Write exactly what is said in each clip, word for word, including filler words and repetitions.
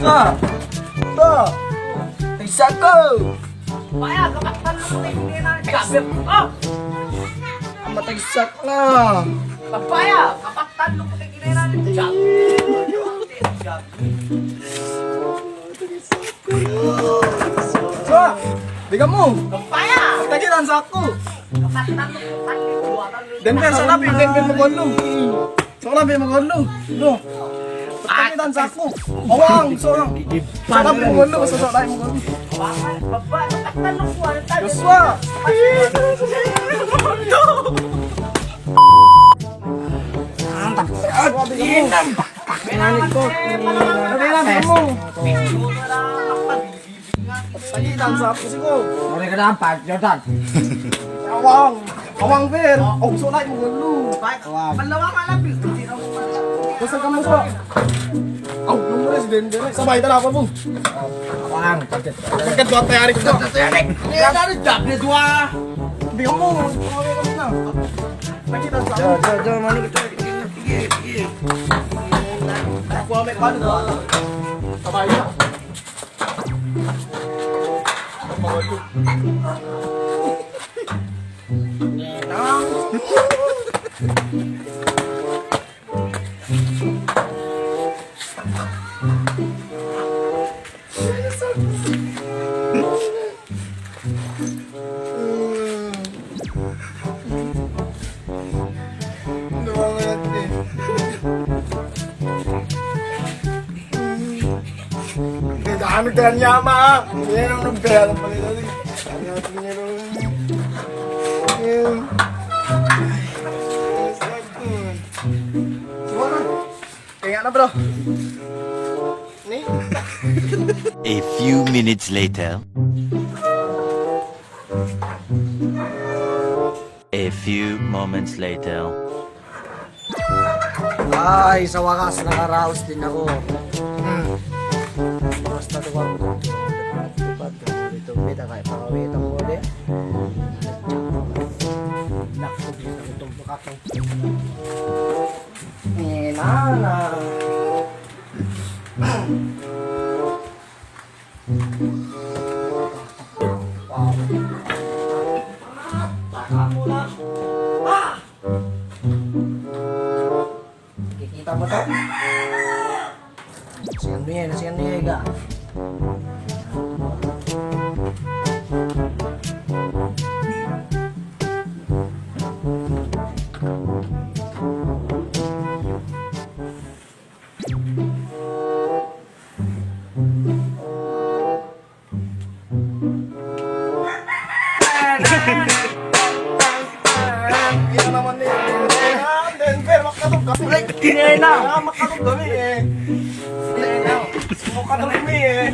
Ah. Ah. Tagisa ko. Paya, kapatan lo ko tagisa na. Ama tagisa na. Paya, kapatan lo ko tagisa na. So, di kamo. Paya. Tagisa na sako. Kapatan lo ko tagisa na. Denver, so na bi, Denver, magolo. So na bi, magolo. Lo. Tagisa na sako. Awang, so na. So na bi, magolo, so, so na bi, magolo. Joshua. Mantap. Mantap. Mantap. Mantap. Mantap. Mantap. Tagisa na sako siko. Ore ka dapat, Jordan. Awang. Awang, Ber. Aw, so na bi magolo. Awang. Basta kamo so. Aw, nomor si Denver. Sabay ta la, Bung. Awang, kaget. Kaget dua tayari ko. Dua tayari. Iya, ada jawab dia dua. Di kamo. Tagisa na sako. Jo, jo, jo, mani kita. Aku ambil padu. Sabay ta. Ano, ano, ano, ano, ano, ano, ano, ano, ano, ano, ano, ano, Kaya na, bro. Ni. A few minutes later. A few moments later. Ay, sa wakas, nakaraos din ako. Hmm. Basta tuwag ko. Ito, ito, ito, ito, ito, ito, ito, ito, ito, Naku, di na ito makatang. Ni nana. Wow. Baka mo na. Ah! Kikita mo 'to? Nasian mi, nasian mi, ga. Ino naman ni Denver, makatog kami. Kinena. Ah, makatog kami, eh. Kinena. Makatog kami, eh.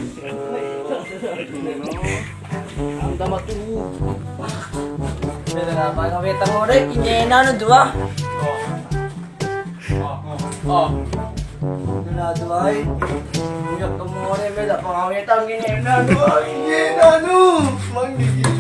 Ang damat ko. Beda na, pangawitang mo, Rek. Kinena na, di ba? O. O, o, o. Ito na, ito ay. Kuya, ito mo rin, may da pangawitang, ginena, no? Ay, ginena, no? Manggigil.